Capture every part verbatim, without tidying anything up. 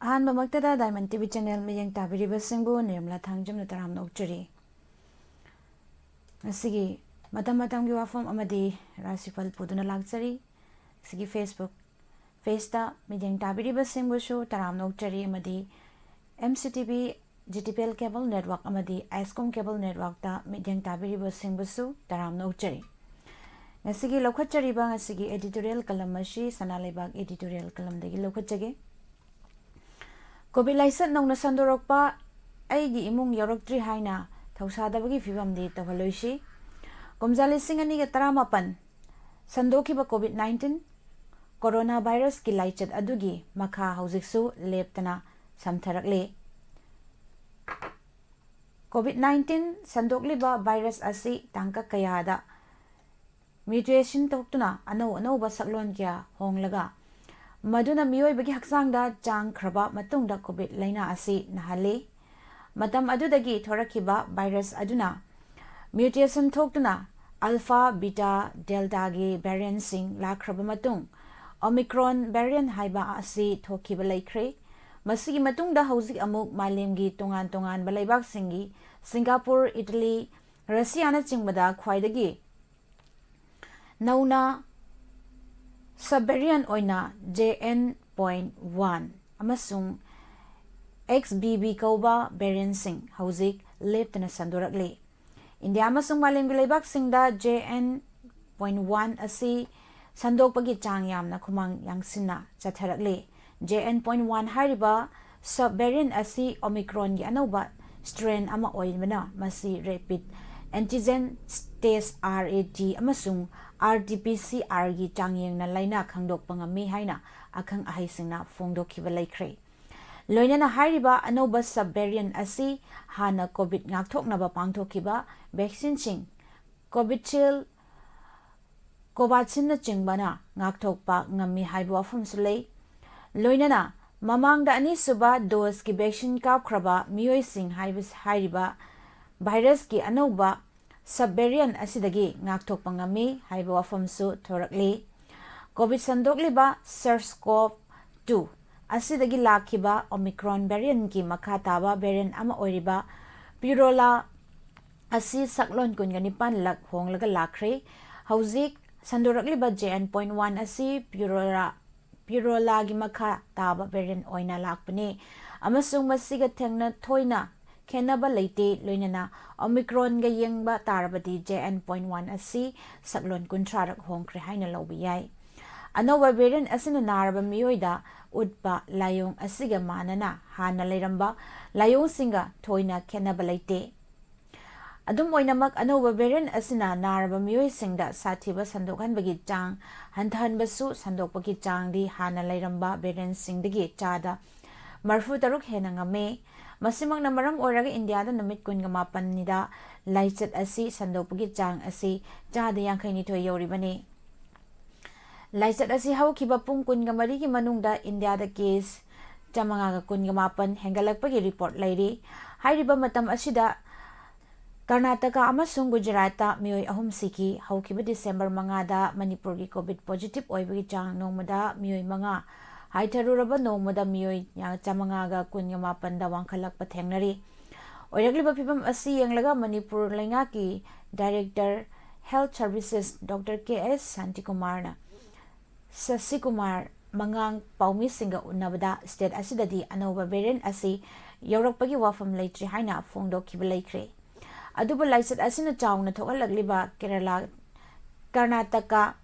ꯑꯍꯥꯟꯕꯃꯛꯇꯗ Diamond TV channel ꯃꯤꯠꯌꯦꯡ ꯇꯥꯕꯤꯔꯤꯕꯁꯤꯡꯕꯨ ꯅꯤꯔꯃꯂꯥ ꯊꯥꯡꯖꯝꯅ ꯇꯔꯥꯝꯅ ꯑꯣꯛꯆꯔꯤ꯫ ꯉꯁꯤꯒꯤ ꯃꯇꯝ ꯃꯇꯝꯒꯤ ꯋꯥꯐꯝ ꯑꯃꯗꯤ ꯔꯥꯁꯤꯐꯜ ꯄꯨꯗꯨꯅ ꯂꯥꯛꯆꯔꯤ꯫ ꯉꯁꯤꯒꯤ Facebook pageꯇ ꯃꯤꯠꯌꯦꯡ ꯇꯥꯕꯤꯔꯤꯕꯁꯤꯡꯕꯨꯁꯨ ꯇꯔꯥꯝꯅ ꯑꯣꯛꯆꯔꯤ ꯑꯃꯗꯤ MCTV, GTPL cable network ꯑꯃꯗꯤ Ascom cable networkꯇ ꯃꯤꯠꯌꯦꯡ ꯇꯥꯕꯤꯔꯤꯕꯁꯤꯡꯕꯨꯁꯨ ꯇꯔꯥꯝꯅ ꯑꯣꯛꯆꯔꯤ꯫ ꯉꯁꯤꯒꯤ ꯂꯧꯈꯠꯆꯔꯤꯕ ꯉꯁꯤꯒꯤ editorial column ꯑꯁꯤ ꯁꯅꯥ ꯂꯩꯕꯥꯛ editorial columnꯗꯒꯤ ꯂꯧꯈꯠꯆꯒꯦ꯫ COVID ꯂꯥꯏꯆꯠ ꯅꯧꯅ ꯁꯟꯗꯣꯔꯛꯄ, ꯑꯩꯒꯤ ꯏꯃꯨꯡ ꯌꯧꯔꯛꯇ꯭ꯔꯤ ꯍꯥꯏꯅ ꯊꯧꯁꯥꯗꯕꯒꯤ ꯐꯤꯕꯝꯗꯤ ꯇꯧꯍꯜꯂꯣꯏꯁꯤ꯫ ꯀꯨꯝꯖꯥ ꯂꯤꯁꯤꯡ ꯑꯅꯤꯒ ꯇꯔꯥꯃꯥꯄꯟ ꯁꯟꯗꯣꯛꯈꯤꯕ COVID nineteen corona virusꯀꯤ ꯂꯥꯏꯆꯠ ꯑꯗꯨꯒꯤ ꯃꯈꯥ ꯍꯧꯖꯤꯛꯁꯨ ꯂꯦꯞꯇꯅ ꯁꯝꯊꯔꯛꯂꯤ꯫ COVID nineteen ꯁꯟꯗꯣꯛꯂꯤꯕ virus ꯑꯁꯤ ꯇꯥꯡꯀꯛ ꯀꯌꯥꯗ mutation ꯊꯣꯛꯇꯨꯅ ꯑꯅꯧ ꯑꯅꯧꯕ ꯁꯛꯂꯣꯟ ꯀꯌꯥ ꯍꯣꯡꯂꯒ, ꯃꯗꯨꯅ ꯃꯤꯑꯣꯏꯕꯒꯤ ꯍꯛꯆꯥꯡꯗ ꯆꯥꯡꯈ꯭ꯔꯕ ꯃꯇꯨꯡꯗ COVID ꯂꯥꯏꯅꯥ ꯑꯁꯤ ꯅꯥꯍꯜꯂꯤ꯫ ꯃꯇꯝ ꯑꯗꯨꯗꯒꯤ ꯊꯣꯔꯛꯈꯤꯕ virus ꯑꯗꯨꯅ mutation ꯊꯣꯛꯇꯨꯅ Alpha, Beta, Deltaꯒꯤ variantꯁꯤꯡ ꯂꯥꯛꯈ꯭ꯔꯕ ꯃꯇꯨꯡ, Omicron variant ꯍꯥꯏꯕ ꯑꯁꯤ ꯊꯣꯛꯈꯤꯕ ꯂꯩꯈ꯭ꯔꯦ꯫ ꯃꯁꯤꯒꯤ ꯃꯇꯨꯡꯗ ꯍꯧꯖꯤꯛ ꯑꯃꯨꯛ ꯃꯥꯂꯦꯝꯒꯤ ꯇꯣꯉꯥꯟ ꯇꯣꯉꯥꯟꯕ ꯂꯩꯕꯥꯛꯁꯤꯡꯒꯤ ꯁꯤꯡꯒꯥꯄꯨꯔ, ꯏꯇꯂꯤ, ꯔꯁꯤꯌꯥꯅꯆꯤꯡꯕꯗ ꯈ꯭ꯋꯥꯏꯗꯒꯤ ꯅꯧꯅ subvariant ꯑꯣꯏꯅ JN point one ꯑꯃꯁꯨꯡ XBB ꯀꯧꯕ variantꯁꯤꯡ ꯍꯧꯖꯤꯛ ꯂꯦꯞꯇꯅ ꯁꯟꯗꯣꯔꯛꯂꯤ꯫ ꯏꯟꯗꯤꯌꯥ ꯑꯃꯁꯨꯡ ꯃꯥꯂꯦꯝꯒꯤ ꯂꯩꯕꯥꯛꯁꯤꯡꯗ JN point one ꯑꯁꯤ ꯁꯟꯗꯣꯛꯄꯒꯤ ꯆꯥꯡ ꯌꯥꯝꯅ ꯈꯨꯃꯥꯡ ꯌꯥꯡꯁꯤꯟꯅ ꯆꯠꯊꯔꯛꯂꯤ꯫ JN point one ꯍꯥꯏꯔꯤꯕ subvariant ꯑꯁꯤ Omicronꯒꯤ ꯑꯅꯧꯕ strain ꯑꯃ ꯑꯣꯏꯕꯅ, ꯃꯁꯤ rapid antigen test, RAT, ꯑꯃꯁꯨꯡ RT-PCRꯒꯤ ꯆꯥꯡꯌꯦꯡꯅ ꯂꯥꯏꯅꯥ ꯈꯪꯗꯣꯛꯄ ꯉꯝꯃꯤ ꯍꯥꯏꯅ ꯑꯈꯪ ꯑꯍꯩꯁꯤꯡꯅ ꯐꯣꯡꯗꯣꯛꯈꯤꯕ ꯂꯩꯈ꯭ꯔꯦ꯫ ꯂꯣꯏꯅꯅ ꯍꯥꯏꯔꯤꯕ ꯑꯅꯧꯕ subvariant ꯑꯁꯤ ꯍꯥꯟꯅ COVID ꯉꯥꯛꯊꯣꯛꯅꯕ ꯄꯥꯡꯊꯣꯛꯈꯤꯕ vaccineꯁꯤꯡ, Covishield, Covaxinꯅꯆꯤꯡꯕꯅ ꯉꯥꯛꯊꯣꯛꯄ ꯉꯝꯃꯤ ꯍꯥꯏꯕ ꯋꯥꯐꯝꯁꯨ ꯂꯩ꯫ ꯂꯣꯏꯅꯅ ꯃꯃꯥꯡꯗ ꯑꯅꯤꯁꯨꯕ doseꯀꯤ vaccine ꯀꯥꯞꯈ꯭ꯔꯕ ꯃꯤꯑꯣꯏꯁꯤꯡ ꯍꯥꯏꯕ, ꯍꯥꯏꯔꯤꯕ virusꯀꯤ ꯑꯅꯧꯕ subvariant ꯑꯁꯤꯗꯒꯤ ꯉꯥꯛꯊꯣꯛꯄ ꯉꯝꯃꯤ ꯍꯥꯏꯕ ꯋꯥꯐꯝꯁꯨ ꯊꯣꯔꯛꯂꯤ꯫ COVID ꯁꯟꯗꯣꯛꯂꯤꯕ SARS-CoV two ꯑꯁꯤꯗꯒꯤ ꯂꯥꯛꯈꯤꯕ Omicron variantꯀꯤ ꯃꯈꯥ ꯇꯥꯕ variant ꯑꯃ ꯑꯣꯏꯔꯤꯕ Purola ꯑꯁꯤ ꯁꯛꯂꯣꯟ ꯀꯨꯟꯒ ꯅꯤꯄꯥꯟ ꯂꯛ ꯍꯣꯡꯂꯒ ꯂꯥꯛꯈ꯭ꯔꯦ꯫ ꯍꯧꯖꯤꯛ ꯁꯟꯗꯣꯔꯛꯂꯤꯕ J N point one ꯑꯁꯤ Purola, Purolaꯒꯤ ꯃꯈꯥ ꯇꯥꯕ variant ꯑꯣꯏꯅ ꯂꯥꯛꯄꯅꯤ ꯑꯃꯁꯨꯡ ꯃꯁꯤꯒ ꯊꯦꯡꯅ ꯊꯣꯏꯅ ꯈꯦꯠꯅꯕ ꯂꯩꯇꯦ꯫ ꯂꯣꯏꯅꯅ Omicronꯒ ꯌꯦꯡꯕ ꯇꯥꯔꯕꯗꯤ J N point one ꯑꯁꯤ ꯁꯛꯂꯣꯟ ꯀꯨꯟꯊ꯭ꯔꯥ ꯔꯛ ꯍꯣꯡꯈ꯭ꯔꯦ ꯍꯥꯏꯅ ꯂꯧꯕ ꯌꯥꯏ꯫ ꯑꯅꯧꯕ variant ꯑꯁꯤꯅ ꯅꯥꯔꯕ ꯃꯤꯑꯣꯏꯗ ꯎꯠꯄ ꯂꯥꯏꯑꯣꯡ ꯑꯁꯤꯒ ꯃꯥꯟꯅꯅ ꯍꯥꯟꯅ ꯂꯩꯔꯝꯕ ꯂꯥꯏꯑꯣꯡꯁꯤꯡꯒ ꯊꯣꯏꯅ ꯈꯦꯠꯅꯕ ꯂꯩꯇꯦ꯫ ꯑꯗꯨꯝ ꯑꯣꯏꯅꯃꯛ, ꯑꯅꯧꯕ variant ꯑꯁꯤꯅ ꯅꯥꯔꯕ ꯃꯤꯑꯣꯏꯁꯤꯡꯗ ꯁꯥꯊꯤꯕ ꯁꯟꯗꯣꯛꯍꯟꯕꯒꯤ ꯆꯥꯡ ꯍꯟꯊꯍꯟꯕꯁꯨ ꯁꯟꯗꯣꯛꯄꯒꯤ ꯆꯥꯡꯗꯤ ꯍꯥꯟꯅ ꯂꯩꯔꯝꯕ variantꯁꯤꯡꯗꯒꯤ ꯆꯥꯗ ꯃꯔꯐꯨ ꯇꯔꯨꯛ ꯍꯦꯟꯅ ꯉꯝꯃꯤ꯫ ꯃꯁꯤꯃꯛꯅ ꯃꯔꯝ ꯑꯣꯏꯔꯒ ꯏꯟꯗꯤꯌꯥꯗ ꯅꯨꯃꯤꯠ ꯀꯨꯟꯒ ꯃꯥꯄꯟꯅꯤꯗ ꯂꯥꯏꯆꯠ ꯑꯁꯤ ꯁꯟꯗꯣꯛꯄꯒꯤ ꯆꯥꯡ ꯑꯁꯤ ꯆꯥꯗ ꯌꯥꯡꯈꯩ ꯅꯤꯊꯣꯏ ꯌꯧꯔꯤꯕꯅꯤ꯫ ꯂꯥꯏꯆꯠ ꯑꯁꯤ ꯍꯧꯈꯤꯕ ꯄꯨꯡ ꯀꯨꯟꯒ ꯃꯔꯤꯒꯤ ꯃꯅꯨꯡꯗ ꯏꯟꯗꯤꯌꯥꯗ case ꯆꯥꯃꯉꯥꯒ ꯀꯨꯟꯒ ꯃꯥꯄꯟ ꯍꯦꯟꯒꯠꯂꯛꯄꯒꯤ report ꯂꯩꯔꯤ꯫ ꯍꯥꯏꯔꯤꯕ ꯃꯇꯝ ꯑꯁꯤꯗ ꯀꯔꯅꯥꯇꯀꯥ ꯑꯃꯁꯨꯡ ꯒꯨꯖꯔꯥꯠꯇ ꯃꯤꯑꯣꯏ ꯑꯍꯨꯝ ꯁꯤꯈꯤ꯫ ꯍꯧꯈꯤꯕ December ꯃꯉꯥꯗ ꯃꯅꯤꯄꯨꯔꯒꯤ COVID positive ꯑꯣꯏꯕꯒꯤ ꯆꯥꯡ ꯅꯣꯡꯃꯗ ꯃꯤꯑꯣꯏ ꯃꯉꯥ ꯍꯥꯏꯊꯔꯨꯔꯕ ꯅꯣꯡꯃꯗ ꯃꯤꯑꯣꯏ ꯆꯥꯃꯉꯥꯒ ꯀꯨꯟꯒ ꯃꯥꯄꯟꯗ ꯋꯥꯡꯈꯠꯂꯛꯄ ꯊꯦꯡꯅꯔꯤ꯫ ꯑꯣꯏꯔꯛꯂꯤꯕ ꯐꯤꯕꯝ ꯑꯁꯤ ꯌꯦꯡꯂꯒ ꯃꯅꯤꯄꯨꯔ ꯂꯩꯉꯥꯛꯀꯤ Director Health Services Doctor K S ꯁꯥꯟꯇꯤꯀꯨꯃꯥꯔꯅ ꯁꯁꯤꯀꯨꯃꯥꯔ ꯃꯉꯥꯡ ꯄꯥꯎꯃꯤꯁꯤꯡꯒ ꯎꯅꯕꯗ state ꯑꯁꯤꯗꯗꯤ ꯑꯅꯧꯕ variant ꯑꯁꯤ ꯌꯧꯔꯛꯄꯒꯤ ꯋꯥꯐꯝ ꯂꯩꯇ꯭ꯔꯤ ꯍꯥꯏꯅ ꯐꯣꯡꯗꯣꯛꯈꯤꯕ ꯂꯩꯈ꯭ꯔꯦ꯫ ꯑꯗꯨꯕꯨ ꯂꯥꯏꯆꯠ ꯑꯁꯤꯅ ꯆꯥꯎꯅ ꯊꯣꯛꯍꯜꯂꯛꯂꯤꯕ ꯀꯦꯔꯂꯥ, ꯀꯔꯅꯥꯇꯀꯥ,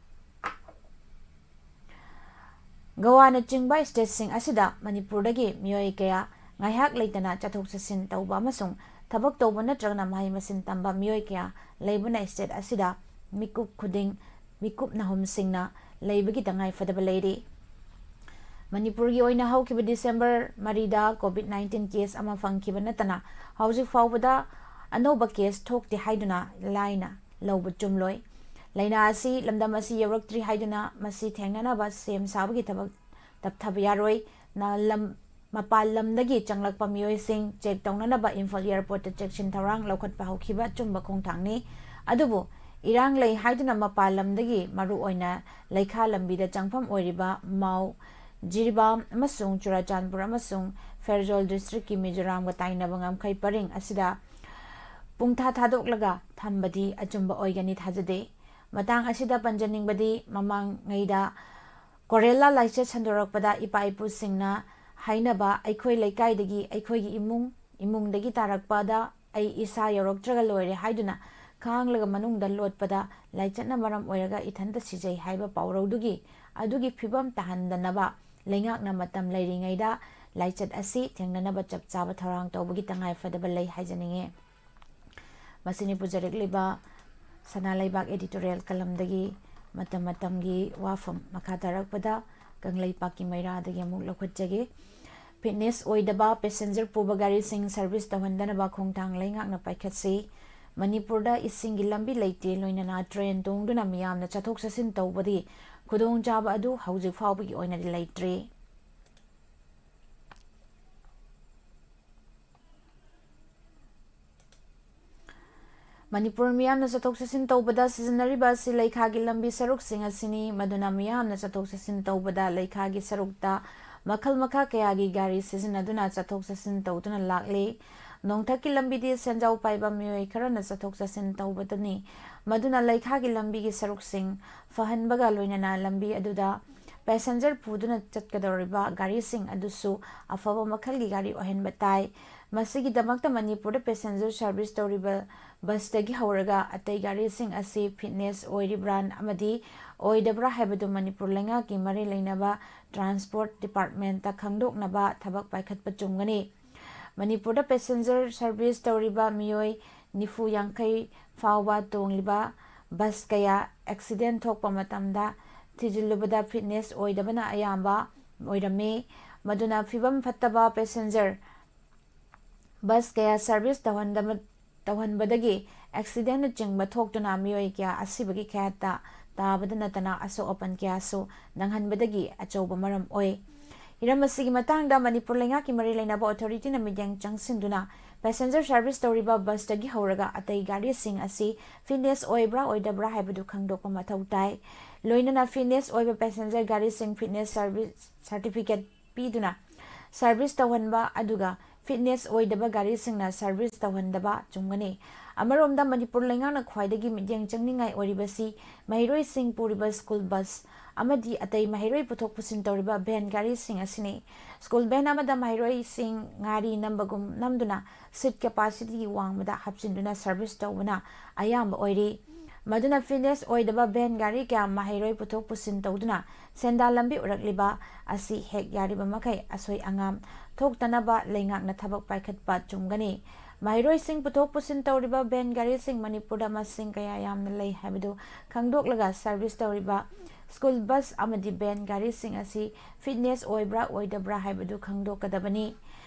ꯒꯣꯋꯥꯅꯆꯤꯡꯕ stateꯁꯤꯡ ꯑꯁꯤꯗ ꯃꯅꯤꯄꯨꯔꯗꯒꯤ ꯃꯤꯑꯣꯏ ꯀꯌꯥ ꯉꯥꯏꯍꯥꯛ ꯂꯩꯇꯅ ꯆꯠꯊꯣꯛ ꯆꯠꯁꯤꯟ ꯇꯧꯕ ꯑꯃꯁꯨꯡ ꯊꯕꯛ ꯇꯧꯕ ꯅꯠꯇ꯭ꯔꯒꯅ ꯃꯍꯩ ꯃꯁꯤꯡ ꯇꯝꯕ ꯃꯤꯑꯣꯏ ꯀꯌꯥ ꯂꯩꯕꯅ state ꯑꯁꯤꯗ ꯃꯤꯀꯨꯞ ꯈꯨꯗꯤꯡ ꯃꯤꯀꯨꯞ ꯅꯍꯨꯝꯁꯤꯡꯅ ꯂꯩꯕꯒꯤ ꯇꯉꯥꯏ ꯐꯗꯕ ꯂꯩꯔꯤ꯫ ꯃꯅꯤꯄꯨꯔꯒꯤ ꯑꯣꯏꯅ ꯍꯧꯈꯤꯕ December ꯃꯔꯤꯗ COVID nineteen case ꯑꯃ ꯐꯪꯈꯤꯕ ꯅꯠꯇꯅ ꯍꯧꯖꯤꯛ ꯐꯥꯎꯕꯗ ꯑꯅꯧꯕ case ꯊꯣꯛꯇꯦ ꯍꯥꯏꯗꯨꯅ ꯂꯥꯏꯅ ꯂꯧꯕ ꯆꯨꯝꯂꯣꯏ꯫ ꯂꯥꯏꯅꯥ ꯑꯁꯤ ꯂꯝꯗꯝ ꯑꯁꯤ ꯌꯧꯔꯛꯇ꯭ꯔꯤ ꯍꯥꯏꯗꯨꯅ ꯃꯁꯤ ꯊꯦꯡꯅꯅꯕ ꯁꯦꯝ ꯁꯥꯕꯒꯤ ꯊꯕꯛ ꯇꯞꯊꯕ ꯌꯥꯔꯣꯏ꯫ ꯅ-, ꯂꯝ-, ꯃꯄꯥꯟ ꯂꯝꯗꯒꯤ ꯆꯪꯂꯛꯄ ꯃꯤꯑꯣꯏꯁꯤꯡ check ꯇꯧꯅꯅꯕ ꯏꯝꯐꯥꯜ airportꯇ ꯆꯦꯛꯁꯤꯟ ꯊꯧꯔꯥꯡ ꯂꯧꯈꯠꯄ ꯍꯧꯈꯤꯕ ꯑꯆꯨꯝꯕ ꯈꯣꯡꯊꯥꯡꯅꯤ꯫ ꯑꯗꯨꯕꯨ ꯏꯔꯥꯡ ꯂꯩ ꯍꯥꯏꯗꯨꯅ ꯃꯄꯥꯟ ꯂꯝꯗꯒꯤ, ꯃꯔꯨꯑꯣꯏꯅ ꯂꯩꯈꯥ ꯂꯝꯕꯤꯗ ꯆꯪꯐꯝ ꯑꯣꯏꯔꯤꯕ ꯃꯥꯎ, ꯖꯤꯔꯤꯕꯥꯝ ꯑꯃꯁꯨꯡ ꯆꯨꯔꯥꯆꯥꯟꯄꯨꯔ ꯑꯃꯁꯨꯡ ꯐꯦꯔꯖꯣꯜ district ꯀꯤ ꯃꯤꯖꯣꯔꯥꯝꯒ ꯇꯥꯏꯅꯕ ꯉꯝꯈꯩ ꯄꯔꯤꯡ ꯑꯁꯤꯗ ꯄꯨꯡꯊꯥ ꯊꯥꯗꯣꯛꯂꯒ ꯊꯝꯕꯗꯤ ꯑꯆꯨꯝꯕ ꯑꯣꯏꯒꯅꯤ ꯊꯥꯖꯗꯦ꯫ ꯃꯇꯥꯡ ꯑꯁꯤꯗ ꯄꯟꯖꯅꯤꯡꯕꯗꯤ, ꯃꯃꯥꯡꯉꯩꯗ ꯀꯣꯔꯦꯂꯥ ꯂꯥꯏꯆꯠ ꯁꯟꯗꯣꯔꯛꯄꯗ ꯏꯄꯥ ꯏꯄꯨꯁꯤꯡꯅ ꯍꯥꯏꯅꯕ "ꯑꯩꯈꯣꯏ ꯂꯩꯀꯥꯏꯗꯒꯤ, ꯑꯩꯈꯣꯏꯒꯤ ꯏꯃꯨꯡ, ꯏꯃꯨꯡꯗꯒꯤ ꯇꯥꯔꯛꯄꯗ ꯑꯩ ꯏꯁꯥ ꯌꯧꯔꯛꯇ꯭ꯔꯒ ꯂꯣꯏꯔꯦ" ꯍꯥꯏꯗꯨꯅ ꯈꯥꯡꯂꯒ ꯃꯅꯨꯡꯗ ꯂꯣꯠꯄꯗ "ꯂꯥꯏꯆꯠꯅ ꯃꯔꯝ ꯑꯣꯏꯔꯒ ꯏꯊꯟꯇ ꯁꯤꯖꯩ" ꯍꯥꯏꯕ ꯄꯥꯎꯔꯧꯗꯨꯒꯤ ꯑꯗꯨꯒꯤ ꯐꯤꯕꯝ ꯇꯥꯍꯟꯗꯅꯕ ꯂꯩꯉꯥꯛꯅ ꯃꯇꯝ ꯂꯩꯔꯤꯉꯩꯗ ꯂꯥꯏꯆꯠ ꯑꯁꯤ ꯊꯦꯡꯅꯅꯕ ꯆꯞ ꯆꯥꯕ ꯊꯧꯔꯥꯡ ꯇꯧꯕꯒꯤ ꯇꯉꯥꯏ ꯐꯗꯕ ꯂꯩ ꯍꯥꯏꯖꯅꯤꯡꯉꯤ꯫ ꯃꯁꯤꯅꯤ ꯄꯨꯖꯔꯛꯂꯤꯕ ꯁꯅꯥ ꯂꯩꯕꯥꯛ editorial ꯀꯂꯝꯗꯒꯤ ꯃꯇꯝ ꯃꯇꯝꯒꯤ ꯋꯥꯐꯝ ꯃꯈꯥ ꯇꯥꯔꯛꯄꯗ ꯀꯪꯂꯩꯄꯥꯛꯀꯤ ꯃꯩꯔꯥꯗꯒꯤ ꯑꯃꯨꯛ ꯂꯧꯈꯠꯆꯒꯦ꯫ Fitness ꯑꯣꯏꯗꯕ passenger ꯄꯨꯕ ꯒꯥꯔꯤꯁꯤꯡ service ꯇꯧꯍꯟꯗꯅꯕ ꯈꯣꯡꯊꯥꯡ ꯂꯩꯉꯥꯛꯅ ꯄꯥꯏꯈꯠꯁꯤ꯫ ꯃꯅꯤꯄꯨꯔꯗ ꯏꯁꯤꯡꯒꯤ ꯂꯝꯕꯤ ꯂꯩꯇꯦ, ꯂꯣꯏꯅꯅ train ꯇꯣꯡꯗꯨꯅ ꯃꯤꯌꯥꯝꯅ ꯆꯠꯊꯣꯛ ꯆꯠꯁꯤꯟ ꯇꯧꯕꯗꯤ ꯈꯨꯗꯣꯡꯆꯥꯕ ꯑꯗꯨ ꯍꯧꯖꯤꯛ ꯐꯥꯎꯕꯒꯤ ꯑꯣꯏꯅꯗꯤ ꯂꯩꯇ꯭ꯔꯤ꯫ ꯃꯅꯤꯄꯨꯔ ꯃꯤꯌꯥꯝꯅ ꯆꯠꯊꯣꯛ ꯆꯠꯁꯤꯟ ꯇꯧꯕꯗ ꯁꯤꯖꯤꯟꯅꯔꯤꯕ ꯑꯁꯤ ꯂꯩꯈꯥꯒꯤ ꯂꯝꯕꯤ ꯁꯔꯨꯛꯁꯤꯡ ꯑꯁꯤꯅꯤ꯫ ꯃꯗꯨꯅ ꯃꯤꯌꯥꯝꯅ ꯆꯠꯊꯣꯛ ꯆꯠꯁꯤꯟ ꯇꯧꯕꯗ ꯂꯩꯈꯥꯒꯤ ꯁꯔꯨꯛꯇ ꯃꯈꯜ ꯃꯈꯥ ꯀꯌꯥꯒꯤ ꯒꯥꯔꯤ ꯁꯤꯖꯤꯟꯅꯗꯨꯅ ꯆꯠꯊꯣꯛ ꯆꯠꯁꯤꯟ ꯇꯧꯗꯨꯅ ꯂꯥꯛꯂꯤ꯫ ꯅꯣꯡꯊꯛꯀꯤ ꯂꯝꯕꯤꯗꯤ ꯁꯦꯟꯖꯥꯎ ꯄꯥꯏꯕ ꯃꯤꯑꯣꯏ ꯈꯔꯅ ꯆꯠꯊꯣꯛ ꯆꯠꯁꯤꯟ ꯇꯧꯕꯗꯅꯤ꯫ ꯃꯗꯨꯅ ꯂꯩꯈꯥꯒꯤ ꯂꯝꯕꯤꯒꯤ ꯁꯔꯨꯛꯁꯤꯡ ꯐꯍꯟꯕꯒ ꯂꯣꯏꯅꯅ ꯂꯝꯕꯤ ꯑꯗꯨꯗ passenger ꯄꯨꯗꯨꯅ ꯆꯠꯀꯗꯧꯔꯤꯕ ꯒꯥꯔꯤꯁꯤꯡ ꯑꯗꯨꯁꯨ ꯑꯐꯕ ꯃꯈꯜꯒꯤ ꯒꯥꯔꯤ ꯑꯣꯏꯍꯟꯕ ꯇꯥꯏ꯫ ꯃꯁꯤꯒꯤꯗꯃꯛꯇ ꯃꯅꯤꯄꯨꯔꯗ passenger service ꯇꯧꯔꯤꯕ busꯇꯒꯤ ꯍꯧꯔꯒ ꯑꯇꯩ ꯒꯥꯔꯤꯁꯤꯡ ꯑꯁꯤ fitness ꯑꯣꯏꯔꯤꯕ꯭ꯔꯥ ꯑꯃꯗꯤ ꯑꯣꯏꯗꯕ꯭ꯔꯥ ꯍꯥꯏꯕꯗꯨ ꯃꯅꯤꯄꯨꯔ ꯂꯩꯉꯥꯛꯀꯤ ꯃꯔꯤ ꯂꯩꯅꯕ transport departmentꯇ ꯈꯪꯗꯣꯛꯅꯕ ꯊꯕꯛ ꯄꯥꯏꯈꯠꯄ ꯆꯨꯝꯒꯅꯤ꯫ ꯃꯅꯤꯄꯨꯔꯗ passenger service ꯇꯧꯔꯤꯕ ꯃꯤꯑꯣꯏ ꯅꯤꯐꯨ ꯌꯥꯡꯈꯩ ꯐꯥꯎꯕ ꯇꯣꯡꯂꯤꯕ bus ꯀꯌꯥ accident ꯊꯣꯛꯄ ꯃꯇꯝꯗ ꯊꯤꯖꯤꯜꯂꯨꯕꯗ fitness ꯑꯣꯏꯗꯕꯅ ꯑꯌꯥꯝꯕ ꯑꯣꯏꯔꯝꯃꯤ꯫ ꯃꯗꯨꯅ ꯐꯤꯕꯝ ꯐꯠꯇꯕ passenger bus ꯀꯌꯥ service ꯇꯧꯍꯟꯗꯕ, ꯇꯧꯍꯟꯕꯗꯒꯤ accidentꯅꯆꯤꯡꯕ ꯊꯣꯛꯇꯨꯅ ꯃꯤꯑꯣꯏ ꯀꯌꯥ ꯑꯁꯤꯕꯒꯤ ꯈꯌꯥꯠꯇ ꯇꯥꯕꯗ ꯅꯠꯇꯅ ꯑꯁꯣꯛ ꯑꯄꯟ ꯀꯌꯥꯁꯨ ꯅꯪꯍꯟꯕꯗꯒꯤ ꯑꯆꯧꯕ ꯃꯔꯝ ꯑꯣꯏ꯫ ꯍꯤꯔꯝ ꯑꯁꯤꯒꯤ ꯃꯇꯥꯡꯗ ꯃꯅꯤꯄꯨꯔ ꯂꯩꯉꯥꯛꯀꯤ ꯃꯔꯤ ꯂꯩꯅꯕ authorityꯅ ꯃꯤꯠꯌꯦꯡ ꯆꯪꯁꯤꯟꯗꯨꯅ passenger service ꯇꯧꯔꯤꯕ busꯇꯒꯤ ꯍꯧꯔꯒ ꯑꯇꯩ ꯒꯥꯔꯤꯁꯤꯡ ꯑꯁꯤ fitness ꯑꯣꯏꯕ꯭ꯔꯥ ꯑꯣꯏꯗꯕ꯭ꯔꯥ ꯍꯥꯏꯕꯗꯨ ꯈꯪꯗꯣꯛꯄ ꯃꯊꯧ ꯇꯥꯏ꯫ ꯂꯣꯏꯅꯅ fitness ꯑꯣꯏꯕ passenger ꯒꯥꯔꯤꯁꯤꯡ fitness service certificate ꯄꯤꯗꯨꯅ service ꯇꯧꯍꯟꯕ, ꯑꯗꯨꯒ fitness ꯑꯣꯏꯗꯕ ꯒꯥꯔꯤꯁꯤꯡꯅ service ꯇꯧꯍꯟꯗꯕ ꯆꯨꯝꯒꯅꯤ꯫ ꯑꯃꯔꯣꯝꯗ, ꯃꯅꯤꯄꯨꯔ ꯂꯩꯉꯥꯛꯅ ꯈ꯭ꯋꯥꯏꯗꯒꯤ ꯃꯤꯠꯌꯦꯡ ꯆꯪꯅꯤꯡꯉꯥꯏ ꯑꯣꯏꯔꯤꯕꯁꯤ ꯃꯍꯩꯔꯣꯏꯁꯤꯡ ꯄꯨꯔꯤꯕ school bus ꯑꯃꯗꯤ ꯑꯇꯩ ꯃꯍꯩꯔꯣꯏ ꯄꯨꯊꯣꯛ ꯄꯨꯁꯤꯟ ꯇꯧꯔꯤꯕ van ꯒꯥꯔꯤꯁꯤꯡ ꯑꯁꯤꯅꯤ꯫ School van ꯑꯃꯗ ꯃꯍꯩꯔꯣꯏꯁꯤꯡ ꯉꯥꯔꯤ ꯅꯝꯕꯒꯨꯝ ꯅꯝꯗꯨꯅ seat capacity ꯋꯥꯡꯃꯗ ꯍꯥꯞꯆꯤꯟꯗꯨꯅ service ꯇꯧꯕꯅ ꯑꯌꯥꯝꯕ ꯑꯣꯏꯔꯤ꯫ ꯃꯗꯨꯅ fitness ꯑꯣꯏꯗꯕ van ꯒꯥꯔꯤ ꯀꯌꯥ ꯃꯍꯩꯔꯣꯏ ꯄꯨꯊꯣꯛ ꯄꯨꯁꯤꯟ ꯇꯧꯗꯨꯅ ꯁꯦꯟꯗꯥꯟ ꯂꯝꯕꯤ ꯎꯔꯛꯂꯤꯕ ꯑꯁꯤ ꯍꯦꯛ ꯌꯥꯔꯤꯕ ꯃꯈꯩ ꯑꯁꯣꯏ ꯑꯉꯥꯝ ꯊꯣꯛꯇꯅꯕ ꯂꯩꯉꯥꯛꯅ ꯊꯕꯛ ꯄꯥꯏꯈꯠꯄ ꯆꯨꯝꯒꯅꯤ꯫ ꯃꯍꯩꯔꯣꯏꯁꯤꯡ ꯄꯨꯊꯣꯛ ꯄꯨꯁꯤꯟ ꯇꯧꯔꯤꯕ van ꯒꯥꯔꯤꯁꯤꯡ ꯃꯅꯤꯄꯨꯔꯗ ꯃꯁꯤꯡ ꯀꯌꯥ ꯌꯥꯝꯅ ꯂꯩ ꯍꯥꯏꯕꯗꯨ ꯈꯪꯗꯣꯛꯂꯒ service ꯇꯧꯔꯤꯕ school bus ꯑꯃꯗꯤ van ꯒꯥꯔꯤꯁꯤꯡ ꯑꯁꯤ fitness ꯑꯣꯏꯕ꯭ꯔꯥ ꯑꯣꯏꯗꯕ꯭ꯔꯥ ꯍꯥꯏꯕꯗꯨ ꯈꯪꯗꯣꯛꯀꯗꯕꯅꯤ꯫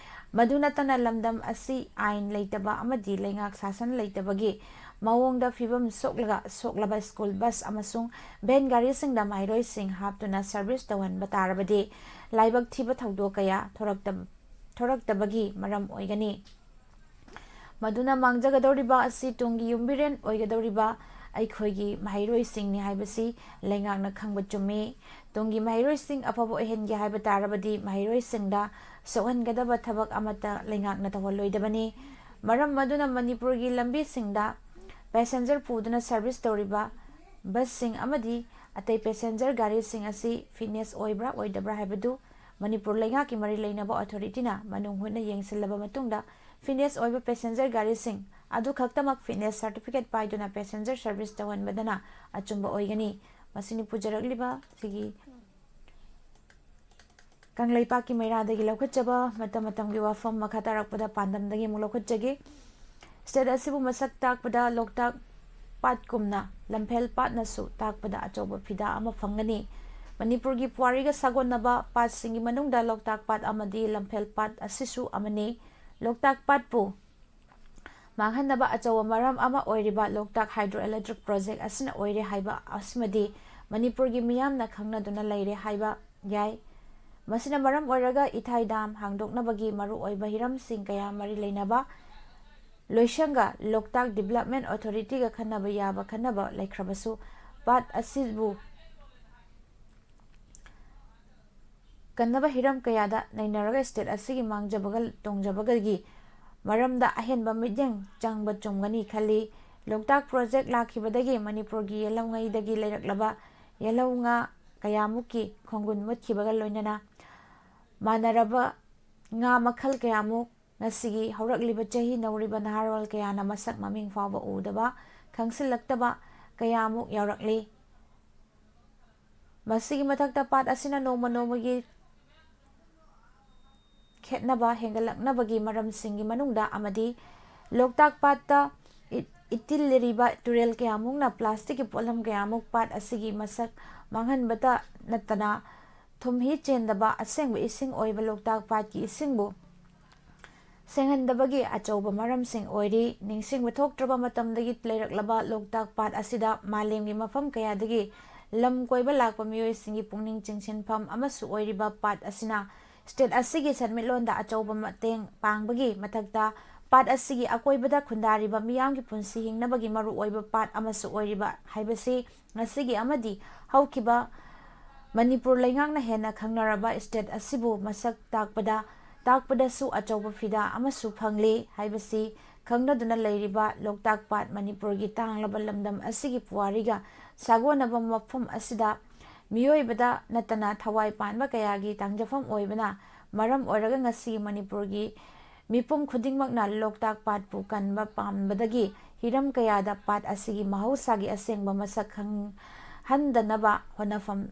ꯃꯗꯨ ꯅꯠꯇꯅ ꯂꯝꯗꯝ ꯑꯁꯤ ꯑꯥꯏꯟ ꯂꯩꯇꯕ ꯑꯃꯗꯤ ꯂꯩꯉꯥꯛ ꯁꯥꯁꯟ ꯂꯩꯇꯕꯒꯤ ꯃꯑꯣꯡꯗ ꯐꯤꯕꯝ ꯁꯣꯛꯂꯒ ꯁꯣꯛꯂꯕ school bus ꯑꯃꯁꯨꯡ van ꯒꯥꯔꯤꯁꯤꯡꯗ ꯃꯍꯩꯔꯣꯏꯁꯤꯡ ꯍꯥꯞꯇꯨꯅ service ꯇꯧꯍꯟꯕ ꯇꯥꯔꯕꯗꯤ ꯂꯥꯏꯕꯛ ꯊꯤꯕ ꯊꯧꯗꯣꯛ ꯀꯌꯥ ꯊꯣꯔꯛꯇ-, ꯊꯣꯔꯛꯇꯕꯒꯤ ꯃꯔꯝ ꯑꯣꯏꯒꯅꯤ꯫ ꯃꯗꯨꯅ ꯃꯥꯡꯖꯒꯗꯧꯔꯤꯕ ꯑꯁꯤ ꯇꯨꯡꯒꯤ ꯌꯨꯝꯕꯤꯔꯦꯟ ꯑꯣꯏꯒꯗꯧꯔꯤꯕ ꯑꯩꯈꯣꯏꯒꯤ ꯃꯍꯩꯔꯣꯏꯁꯤꯡꯅꯤ ꯍꯥꯏꯕꯁꯤ ꯂꯩꯉꯥꯛꯅ ꯈꯪꯕ ꯆꯨꯝꯃꯤ꯫ ꯇꯨꯡꯒꯤ ꯃꯍꯩꯔꯣꯏꯁꯤꯡ ꯑꯐꯕ ꯑꯣꯏꯍꯟꯒꯦ ꯍꯥꯏꯕ ꯇꯥꯔꯕꯗꯤ ꯃꯍꯩꯔꯣꯏꯁꯤꯡꯗ ꯁꯣꯛꯍꯟꯒꯗꯕ ꯊꯕꯛ ꯑꯃꯠꯇ ꯂꯩꯉꯥꯛꯅ ꯇꯧꯍꯜꯂꯣꯏꯗꯕꯅꯤ꯫ ꯃꯔꯝ ꯑꯗꯨꯅ ꯃꯅꯤꯄꯨꯔꯒꯤ ꯂꯝꯕꯤꯁꯤꯡꯗ passenger ꯄꯨꯗꯨꯅ service ꯇꯧꯔꯤꯕ busꯁꯤꯡ ꯑꯃꯗꯤ ꯑꯇꯩ passenger ꯒꯥꯔꯤꯁꯤꯡ ꯑꯁꯤ fitness ꯑꯣꯏꯕ꯭ꯔꯥ ꯑꯣꯏꯗꯕ꯭ꯔꯥ ꯍꯥꯏꯕꯗꯨ ꯃꯅꯤꯄꯨꯔ ꯂꯩꯉꯥꯛꯀꯤ ꯃꯔꯤ ꯂꯩꯅꯕ authorityꯅ ꯃꯅꯨꯡ ꯍꯨꯠꯅ ꯌꯦꯡꯁꯤꯜꯂꯕ ꯃꯇꯨꯡꯗ fitness ꯑꯣꯏꯕ passenger ꯒꯥꯔꯤꯁꯤꯡ ꯑꯗꯨ ꯈꯛꯇꯃꯛ fitness certificate ꯄꯥꯏꯗꯨꯅ passenger service ꯇꯧꯍꯟꯕꯗꯅ ꯑꯆꯨꯝꯕ ꯑꯣꯏꯒꯅꯤ꯫ ꯃꯁꯤꯅꯤ ꯄꯨꯖꯔꯛꯂꯤꯕ ꯁꯤꯒꯤ ꯀꯪꯂꯩꯄꯥꯛꯀꯤ ꯃꯩꯔꯥꯗꯒꯤ ꯂꯧꯈꯠꯆꯕ ꯃꯇꯝ ꯃꯇꯝꯒꯤ ꯋꯥꯐꯝ꯫ ꯃꯈꯥ ꯇꯥꯔꯛꯄꯗ ꯄꯥꯟꯗꯝꯗꯒꯤ ꯑꯃꯨꯛ ꯂꯧꯈꯠꯆꯒꯦ꯫ State ꯑꯁꯤꯕꯨ ꯃꯁꯛ ꯇꯥꯛꯄꯗ ꯂꯣꯛꯇꯥꯛ ꯄꯥꯠꯀꯨꯝꯅ ꯂꯝꯐꯦꯜ ꯄꯥꯠꯅꯁꯨ ꯇꯥꯛꯄꯗ ꯑꯆꯧꯕ ꯐꯤꯗꯥ ꯑꯃ ꯐꯪꯒꯅꯤ꯫ ꯃꯅꯤꯄꯨꯔꯒꯤ ꯄꯨꯋꯥꯔꯤꯒ ꯁꯥꯒꯣꯟꯅꯕ ꯄꯥꯠꯁꯤꯡꯒꯤ ꯃꯅꯨꯡꯗ ꯂꯣꯛꯇꯥꯛ ꯄꯥꯠ ꯑꯃꯗꯤ ꯂꯝꯐꯦꯜ ꯄꯥꯠ ꯑꯁꯤꯁꯨ ꯑꯃꯅꯤ꯫ ꯂꯣꯛꯇꯥꯛ ꯄꯥꯠꯄꯨ ꯃꯥꯡꯍꯟꯅꯕ ꯑꯆꯧꯕ ꯃꯔꯝ ꯑꯃ ꯑꯣꯏꯔꯤꯕ ꯂꯣꯛꯇꯥꯛ hydroelectric project ꯑꯁꯤꯅ ꯑꯣꯏꯔꯦ ꯍꯥꯏꯕ ꯑꯁꯤꯃꯗꯤ ꯃꯅꯤꯄꯨꯔꯒꯤ ꯃꯤꯌꯥꯝꯅ ꯈꯪꯅꯗꯨꯅ ꯂꯩꯔꯦ ꯍꯥꯏꯕ ꯌꯥꯏ꯫ ꯃꯁꯤꯅ ꯃꯔꯝ ꯑꯣꯏꯔꯒ ꯏꯊꯥꯏ dam ꯍꯥꯡꯗꯣꯛꯅꯕꯒꯤ ꯃꯔꯨꯑꯣꯏꯕ ꯍꯤꯔꯝꯁꯤꯡ ꯀꯌꯥ ꯃꯔꯤ ꯂꯩꯅꯕ ꯂꯣꯏꯁꯪꯒ ꯂꯣꯛꯇꯥꯛ Development Authorityꯒ ꯈꯟꯅꯕ ꯌꯥꯕ ꯈꯟꯅꯕ ꯂꯩꯈ꯭ꯔꯕꯁꯨ, ꯄꯥꯠ ꯑꯁꯤꯕꯨ ꯀꯟꯅꯕ ꯍꯤꯔꯝ ꯀꯌꯥꯗ ꯅꯩꯅꯔꯒ state ꯑꯁꯤꯒꯤ ꯃꯥꯡꯖꯕꯒ ꯇꯣꯡꯖꯕꯒꯒꯤ ꯃꯔꯝꯗ ꯑꯍꯦꯟꯕ ꯃꯤꯠꯌꯦꯡ ꯆꯪꯕ ꯆꯨꯝꯒꯅꯤ ꯈꯜꯂꯤ꯫ ꯂꯣꯛꯇꯥꯛ project ꯂꯥꯛꯈꯤꯕꯗꯒꯤ ꯃꯅꯤꯄꯨꯔꯒꯤ ꯌꯦꯜꯍꯧꯉꯩꯗꯒꯤ ꯂꯩꯔꯛꯂꯕ ꯌꯦꯜꯍꯧ ꯉꯥ ꯀꯌꯥꯃꯨꯛꯀꯤ ꯈꯣꯡꯒꯨꯟ ꯃꯨꯠꯈꯤꯕꯒ ꯂꯣꯏꯅꯅ ꯃꯥꯟꯅꯔꯕ ꯉꯥ ꯃꯈꯜ ꯀꯌꯥꯃꯨꯛ ꯉꯁꯤꯒꯤ ꯍꯧꯔꯛꯂꯤꯕ ꯆꯍꯤ ꯅꯧꯔꯤꯕ ꯅꯍꯥꯔꯣꯜ ꯀꯌꯥꯅ ꯃꯁꯛ ꯃꯃꯤꯡ ꯐꯥꯎꯕ ꯎꯗꯕ, ꯈꯪꯁꯤꯜꯂꯛꯇꯕ ꯀꯌꯥꯃꯨꯛ ꯌꯥꯎꯔꯛꯂꯤ꯫ ꯃꯁꯤꯒꯤ ꯃꯊꯛꯇ ꯄꯥꯠ ꯑꯁꯤꯅ ꯅꯣꯡꯃ ꯅꯣꯡꯃꯒꯤ ꯈꯦꯠꯅꯕ ꯍꯦꯟꯒꯠꯂꯛꯅꯕꯒꯤ ꯃꯔꯝꯁꯤꯡꯒꯤ ꯃꯅꯨꯡꯗ ꯑꯃꯗꯤ ꯂꯣꯛꯇꯥꯛ ꯄꯥꯠꯇ ꯏ-, ꯏꯇꯤꯜꯂꯤꯔꯤꯕ ꯇꯨꯔꯦꯜ ꯀꯌꯥꯃꯨꯛꯅ plasticꯀꯤ ꯄꯣꯠꯂꯝ ꯀꯌꯥꯃꯨꯛ ꯄꯥꯠ ꯑꯁꯤꯒꯤ ꯃꯁꯛ ꯃꯥꯡꯍꯟꯕꯇ ꯅꯠꯇꯅ ꯊꯨꯝꯍꯤ ꯆꯦꯟꯗꯕ ꯑꯁꯦꯡꯕ ꯏꯁꯤꯡ ꯑꯣꯏꯕ ꯂꯣꯛꯇꯥꯛ ꯄꯥꯠꯀꯤ ꯏꯁꯤꯡꯕꯨ ꯁꯦꯡꯍꯟꯗꯕꯒꯤ ꯑꯆꯧꯕ ꯃꯔꯝꯁꯤꯡ ꯑꯣꯏꯔꯤ꯫ ꯅꯤꯡꯁꯤꯡꯕ ꯊꯣꯛꯇ꯭ꯔꯕ ꯃꯇꯝꯗꯒꯤ ꯂꯩꯔꯛꯂꯕ ꯂꯣꯛꯇꯥꯛ ꯄꯥꯠ ꯑꯁꯤꯗ ꯃꯥꯂꯦꯝꯒꯤ ꯃꯐꯝ ꯀꯌꯥꯗꯒꯤ ꯂꯝ ꯀꯣꯏꯕ ꯂꯥꯛꯄ ꯃꯤꯑꯣꯏꯁꯤꯡꯒꯤ ꯄꯨꯛꯅꯤꯡ ꯆꯤꯡꯁꯤꯟꯐꯝ ꯑꯃꯁꯨ ꯑꯣꯏꯔꯤꯕ ꯄꯥꯠ ꯑꯁꯤꯅ state ꯑꯁꯤꯒꯤ ꯁꯦꯟꯃꯤꯠꯂꯣꯟꯗ ꯑꯆꯧꯕ ꯃꯇꯦꯡ ꯄꯥꯡꯕꯒꯤ ꯃꯊꯛꯇ ꯄꯥꯠ ꯑꯁꯤꯒꯤ ꯑꯀꯣꯏꯕꯗ ꯈꯨꯟꯗꯥꯔꯤꯕ ꯃꯤꯌꯥꯝꯒꯤ ꯄꯨꯟꯁꯤ ꯍꯤꯡꯅꯕꯒꯤ ꯃꯔꯨꯑꯣꯏꯕ ꯄꯥꯠ ꯑꯃꯁꯨ ꯑꯣꯏꯔꯤꯕ ꯍꯥꯏꯕꯁꯤ ꯉꯁꯤꯒꯤ ꯑꯃꯗꯤ ꯍꯧꯈꯤꯕ ꯃꯅꯤꯄꯨꯔ ꯂꯩꯉꯥꯛꯅ ꯍꯦꯟꯅ ꯈꯪꯅꯔꯕ state ꯑꯁꯤꯕꯨ ꯃꯁꯛ ꯇꯥꯛꯄꯗ, ꯇꯥꯛꯄꯗꯁꯨ ꯑꯆꯧꯕ ꯐꯤꯗꯥ ꯑꯃꯁꯨ ꯐꯪꯂꯤ ꯍꯥꯏꯕꯁꯤ ꯈꯪꯅꯗꯨꯅ ꯂꯩꯔꯤꯕ ꯂꯣꯛꯇꯥꯛ ꯄꯥꯠ ꯃꯅꯤꯄꯨꯔꯒꯤ ꯇꯥꯡꯂꯕ ꯂꯝꯗꯝ ꯑꯁꯤꯒꯤ ꯄꯨꯋꯥꯔꯤꯒ ꯁꯥꯒꯣꯟꯅꯕ ꯃꯐꯝ ꯑꯁꯤꯗ ꯃꯤꯑꯣꯏꯕꯗ ꯅꯠꯇꯅ ꯊꯋꯥꯏ ꯄꯥꯟꯕ ꯀꯌꯥꯒꯤ ꯇꯥꯡꯖꯐꯝ ꯑꯣꯏꯕꯅ ꯃꯔꯝ ꯑꯣꯏꯔꯒ ꯉꯁꯤ ꯃꯅꯤꯄꯨꯔꯒꯤ ꯃꯤꯄꯨꯝ ꯈꯨꯗꯤꯡꯃꯛꯅ ꯂꯣꯛꯇꯥꯛ ꯄꯥꯠꯄꯨ ꯀꯟꯕ ꯄꯥꯝꯕꯗꯒꯤ ꯍꯤꯔꯝ ꯀꯌꯥꯗ ꯄꯥꯠ ꯑꯁꯤꯒꯤ ꯃꯍꯧꯁꯥꯒꯤ ꯑꯁꯦꯡꯕ ꯃꯁꯛ ꯈꯪꯍꯟꯗꯅꯕ ꯍꯣꯠꯅꯐꯝ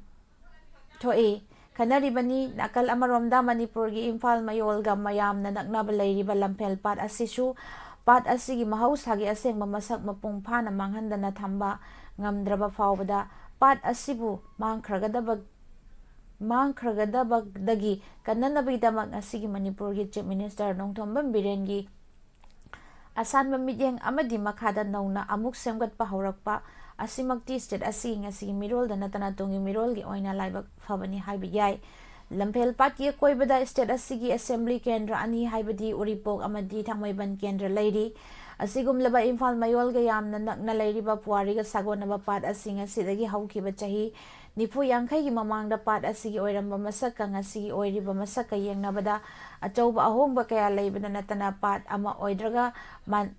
ꯊꯣꯛꯏ꯫ ꯈꯟꯅꯔꯤꯕꯅꯤ꯫ ꯅꯥꯀꯜ ꯑꯃꯔꯣꯝꯗ ꯃꯅꯤꯄꯨꯔꯒꯤ ꯏꯝꯐꯥꯜ ꯃꯌꯣꯜꯒ ꯃꯌꯥꯝꯅ ꯅꯛꯅꯕ ꯂꯩꯔꯤꯕ ꯂꯝꯐꯦꯜ ꯄꯥꯠ ꯑꯁꯤꯁꯨ ꯄꯥꯠ ꯑꯁꯤꯒꯤ ꯃꯍꯧꯁꯥꯒꯤ ꯑꯁꯦꯡꯕ ꯃꯁꯛ ꯃꯄꯨꯡ ꯐꯥꯅ ꯃꯥꯡꯍꯟꯗꯅ ꯊꯝꯕ ꯉꯝꯗ꯭ꯔꯕ ꯐꯥꯎꯕꯗ ꯄꯥꯠ ꯑꯁꯤꯕꯨ ꯃꯥꯡꯈ꯭ꯔꯒꯗꯕ, ꯃꯥꯡꯈ꯭ꯔꯒꯗꯕꯗꯒꯤ ꯀꯟꯅꯅꯕꯒꯤꯗꯃꯛ ꯉꯁꯤꯒꯤ ꯃꯅꯤꯄꯨꯔꯒꯤ Chief Minister ꯅꯣꯡꯊꯣꯝꯕꯝ ꯕꯤꯔꯦꯟꯒꯤ ꯑꯁꯥꯟꯕ ꯃꯤꯠꯌꯦꯡ ꯑꯃꯗꯤ ꯃꯈꯥꯗ ꯅꯧꯅ ꯑꯃꯨꯛ ꯁꯦꯝꯒꯠꯄ ꯍꯧꯔꯛꯄ ꯑꯁꯤꯃꯛꯇꯤ state ꯑꯁꯤꯒꯤ ꯉꯁꯤꯒꯤ ꯃꯤꯔꯣꯜꯗ ꯅꯠꯇꯅ ꯇꯨꯡꯒꯤ ꯃꯤꯔꯣꯜꯒꯤ ꯑꯣꯏꯅ ꯂꯥꯏꯕꯛ ꯐꯕꯅꯤ ꯍꯥꯏꯕ ꯌꯥꯏ꯫ ꯂꯝꯐꯦꯜ ꯄꯥꯠꯀꯤ ꯑꯀꯣꯏꯕꯗ state ꯑꯁꯤꯒꯤ assembly ꯀꯦꯟꯗ꯭ꯔ ꯑꯅꯤ ꯍꯥꯏꯕꯗꯤ ꯎꯔꯤꯄꯣꯛ ꯑꯃꯗꯤ ꯊꯥꯡꯃꯩꯕꯟ ꯀꯦꯟꯗ꯭ꯔ ꯂꯩꯔꯤ꯫ ꯑꯁꯤꯒꯨꯝꯂꯕ ꯏꯝꯐꯥꯜ ꯃꯌꯣꯜꯒ ꯌꯥꯝꯅ ꯅꯛꯅ ꯂꯩꯔꯤꯕ ꯄꯨꯋꯥꯔꯤꯒ ꯁꯥꯒꯣꯟꯅꯕ ꯄꯥꯠ ꯑꯁꯤ ꯉꯁꯤꯗꯒꯤ ꯍꯧꯈꯤꯕ ꯆꯍꯤ ꯅꯤꯐꯨ ꯌꯥꯡꯈꯩꯒꯤ ꯃꯃꯥꯡꯗ ꯄꯥꯠ ꯑꯁꯤꯒꯤ ꯑꯣꯏꯔꯝꯕ ꯃꯁꯛꯀ ꯉꯁꯤꯒꯤ ꯑꯣꯏꯔꯤꯕ ꯃꯁꯛꯀ ꯌꯦꯡꯅꯕꯗ ꯑꯆꯧꯕ ꯑꯍꯣꯡꯕ ꯀꯌꯥ ꯂꯩꯕꯗ ꯅꯠꯇꯅ ꯄꯥꯠ ꯑꯃ ꯑꯣꯏꯗ꯭ꯔꯒ ꯃꯥꯟ-,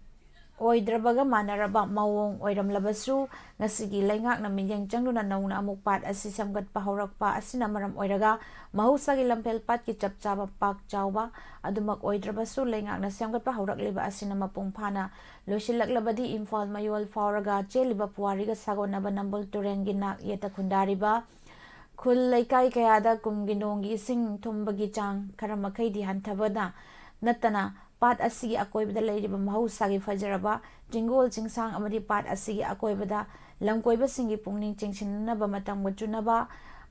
ꯑꯣꯏꯗ꯭ꯔꯕꯒ ꯃꯥꯟꯅꯔꯕ ꯃꯑꯣꯡ ꯑꯣꯏꯔꯝꯂꯕꯁꯨ, ꯉꯁꯤꯒꯤ ꯂꯩꯉꯥꯛꯅ ꯃꯤꯠꯌꯦꯡ ꯆꯪꯗꯨꯅ ꯅꯧꯅ ꯑꯃꯨꯛ ꯄꯥꯠ ꯑꯁꯤ ꯁꯦꯝꯒꯠꯄ ꯍꯧꯔꯛꯄ ꯑꯁꯤꯅ ꯃꯔꯝ ꯑꯣꯏꯔꯒ ꯃꯍꯧꯁꯥꯒꯤ ꯂꯝꯐꯦꯜ ꯄꯥꯠꯀꯤ ꯆꯞ ꯆꯥꯕ ꯄꯥꯛ ꯆꯥꯎꯕ ꯑꯗꯨꯃꯛ ꯑꯣꯏꯗ꯭ꯔꯕꯁꯨ, ꯂꯩꯉꯥꯛꯅ ꯁꯦꯝꯒꯠꯄ ꯍꯧꯔꯛꯂꯤꯕ ꯑꯁꯤꯅ ꯃꯄꯨꯡ ꯐꯥꯅ ꯂꯣꯏꯁꯤꯜꯂꯛꯂꯕꯗꯤ ꯏꯝꯐꯥꯜ ꯃꯌꯣꯜ ꯐꯥꯎꯔꯒ ꯆꯦꯜꯂꯤꯕ ꯄꯨꯋꯥꯔꯤꯒ ꯁꯥꯒꯣꯟꯅꯕ ꯅꯝꯕꯨꯜ ꯇꯨꯔꯦꯜꯒꯤ ꯅꯥꯛ ꯌꯦꯠꯇ ꯈꯨꯟꯗꯥꯔꯤꯕ ꯈꯨꯜ ꯂꯩꯀꯥꯏ ꯀꯌꯥꯗ ꯀꯨꯝꯒꯤ ꯅꯣꯡꯒꯤ ꯏꯁꯤꯡ ꯊꯨꯝꯕꯒꯤ ꯆꯥꯡ ꯈꯔ ꯃꯈꯩꯗꯤ ꯍꯟꯊꯕꯅ ꯅꯠꯇꯅ, ꯄꯥꯠ ꯑꯁꯤꯒꯤ ꯑꯀꯣꯏꯕꯗ ꯂꯩꯔꯤꯕ ꯃꯍꯧꯁꯥꯒꯤ ꯐꯖꯔꯕ ꯆꯤꯡꯒꯣꯜ ꯆꯤꯡꯁꯥꯡ ꯑꯃꯗꯤ ꯄꯥꯠ ꯑꯁꯤꯒꯤ ꯑꯀꯣꯏꯕꯗ ꯂꯝꯀꯣꯏꯕꯁꯤꯡꯒꯤ ꯄꯨꯛꯅꯤꯡ ꯆꯤꯡꯁꯤꯟꯅꯕ ꯃꯇꯝꯒ ꯆꯨꯅꯕ